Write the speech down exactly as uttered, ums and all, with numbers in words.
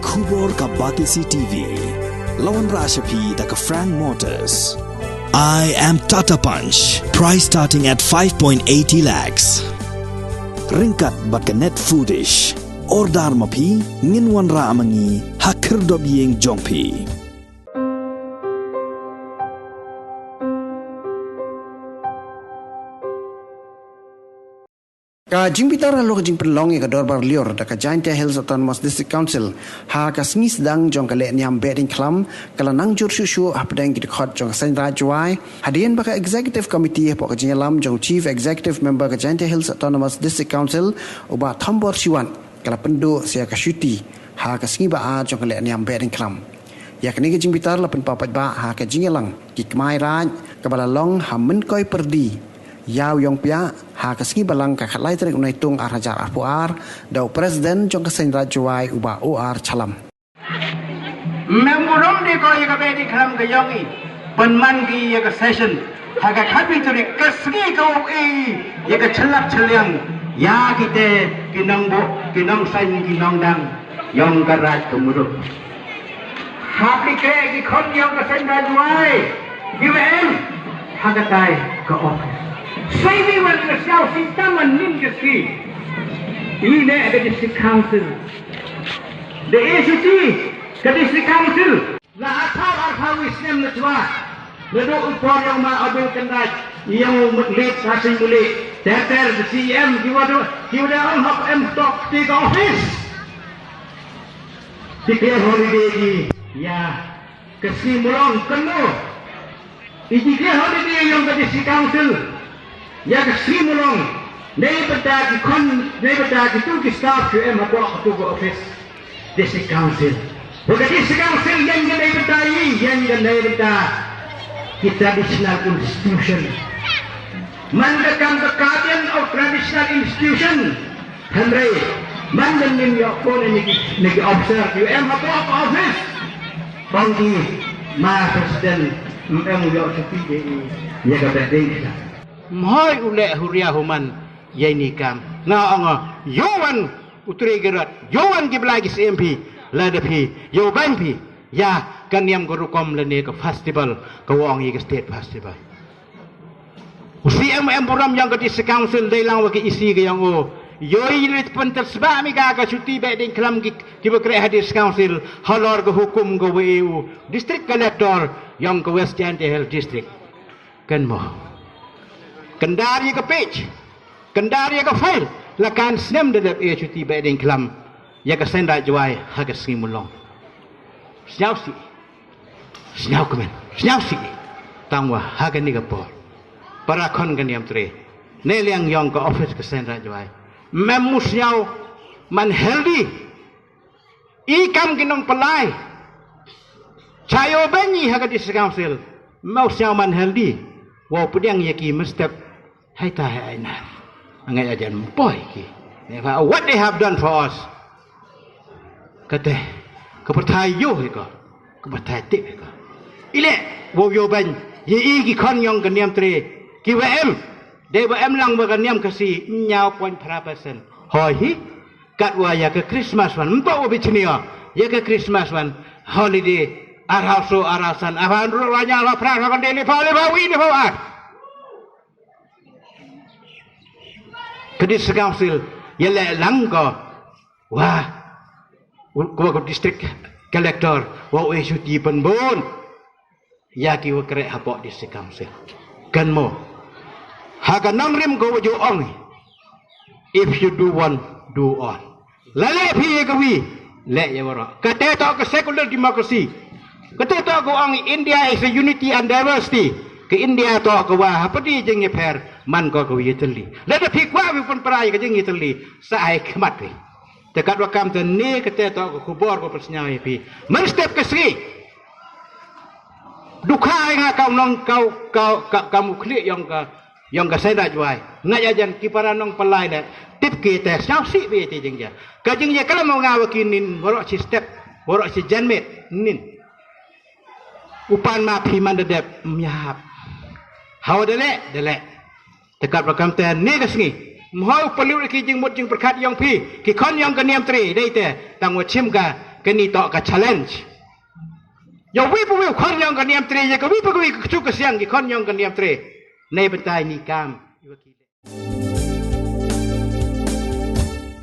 Khubor ka Batesi T V. La wanrah sha phi da ka Frank Motors. I am Tata Punch. Price starting at five point eighty lakhs. Ryngkat bad ka Net Foodish. Order ma phi, ngin wanrah ma ngi ha khyrdop ïing jong phi. Ka jingbitar halor ka jingpynlong ïa ka dorbar lyiur da ka Jaintia Hills Autonomous District Council ha ka sngi sdang jong ka lehniam Behdeiñkhlam ka la nang jur shuh shuh hapdeng ki dkhot jong ka Seiñ Raij Jowai, hadien ba ka Executive Committee hapoh ka jingïalam jong u Chief Executive Member ka Jaintia Hills Autonomous District Council, u Bah Thombor Shiwat, ka la pynduh sa ïa ka shuti ha ka sngi ba ar jong ka lehniam Behdeiñkhlam. Ïa kane ka jingbitar la pynpaw paidbah ha ka jingïalang ki kmai raij kaba la long ha Mynkoi Pyrdi, Ïaw Ïongpiah, ha ka sngi Balang ka khatlai tarik u Naitung ar hajar arphew ar, da u President jong ka Seiñ Raij Jowai, u Bah O R Chalam. Mem burom de ko ïa ka Behdeiñkhlam ka ïong i, pynman ki ïa ka session ha ka khatwi tarik, ka sngi ka u i ïa ka chlap chliang ïa kite ki nongbuh, ki nongsaiñ, ki nongdang ïong ka Raij ka Muduk. Hap ki kre ki khon ïong ka Seiñ Raij Jowai ki wa em ha katai ka office. Sai ni wan ka siaw si taman nin ka si. Ini ne ka District Council, the A C T, ka District Council. La arphew arphew wi snem na chwa, naduh u por ïong ma Abdul Kynrad, ïong u Mutlit Hassan Muli, ter ter the C M, ki wa do, ki wa da ong hok em tok ti ka office. Declare holiday ki ïa ka sngi Mulong, kynmaw. I declare holiday ïong ka District Council ïa ka sngi Mulong. Nei bynta ki khon, nei bynta kitu ki staff ki em hapoh katu ka office District Council. Bad ka District Council ïeng ka nei bynta i, ïeng ka nei bynta ki traditional institution. Man ka kam ka Guardian of Traditional Institution. Hynrei man dang nym ïoh ko ne ki, ne ki officer ki em hapoh ka office. Bang ki ma President, em ïoh shuti de i ïa ka Behdeiñkhlam. Mhoi u leh huria human ïa ini kam. Nga ong ïoh wan u Tri Garod, ïoh wan ki blai ki C M P, lada phi ïoh ban phi ïa ka niam ka rukom lane ka festival ka wa ong ïa ka state festival. U C M em burom ïong ka District Council dei lang wa ka E C ka ïong u. Ïoi rit pyntat sba mi ka ka shuti Behdeiñkhlam ki, ki ba kreh ha District Council halor ka hukum ka wa u District Collector ïong ka West Jaintia Hills District. Kan mo. Kyndar ïa ka page, kyndar ïa ka file, la kan snem da dep ïa shuti Behdeiñkhlam ïa ka Seiñ Raij Jowai ha ka sngi Mulong. Sñiaw si. Sñiaw kmen, sñiaw si. Tang wa ha kani ka por, para khon ka niam tre, ne liang ïong ka office ka Seiñ Raij Jowai. Mem mu sñiaw man healthy. I kam ki nongpynlai cha ïoh bani ha ka District Council. Mem mu sñiaw man healthy. Wow pdiang ïa ki mynstep. Hai ta hai ai na. Ngai ajan poi ki. What they have done for us. Kate, ka pyrthai ïoh hi ko, ka pyrthai tip hi ko. Ile, wow ïoh ban ïa i ki khon ïong ka niam tre, ki wa em, dei wa em lang wa ka niam Khasi, ñiaw point phra percent. Hoi hi, kat wa ïa ka Christmas wan, mto wa bichnia, ïa ka Christmas wan, holiday, ar haw so, ar haw san, ar haw ru, ar haw phra, ar haw kane, le phaw, le phaw wi, le phaw ar. Ka District Council ïa leh lang ko wa u, ko wa u District Collector wa u issue ti pynbun ïa ki wa kreh hapoh District Council. Kan mo, ha ka nongrim ko wa ju ong, if you do one, do all. Lale phi ïa ka wi, leh ïa waroh. Kata toh ka secular democracy. Kata toh ka ong India is a unity and diversity. Ka India toh ka wa hapdeng jingïapher man ko ka wi ïatylli. Lada phi kwah wi pynpra ïa ka jingïatylli, sa ai khmat wi. Te katwa kam te ne kata toh ka khubor ko pynsñiaw ïa phi. Mynstep ka sngi. Dukha ai nga kau nong kau kau ka, ka mukhlieh ïong ka, ïong ka Seiñ Raij Jowai. Nga ïa jan ki para nongpynlai le tip ki te sñiaw si bi te jingja. Ka jingja kala mo nga wa ki nin waroh chi step, waroh chi janmiet nin. U pan ma phi man da dep ym ïahap. Hawa da leh, da leh. Te katwa kam te ne ka sngi. Mhoi u pynliw ki jingmut jingpyrkhat ïong phi, ki khon ïong ka niam tre, dei te, tang wa chim ka, Kani to ka challenge. Ïa wi pa wi u khon ïong ka niam tre, ïa ka wi pa wi ka kchu ka siang ki khon ïong ka niam tre. Nei batai ni kam.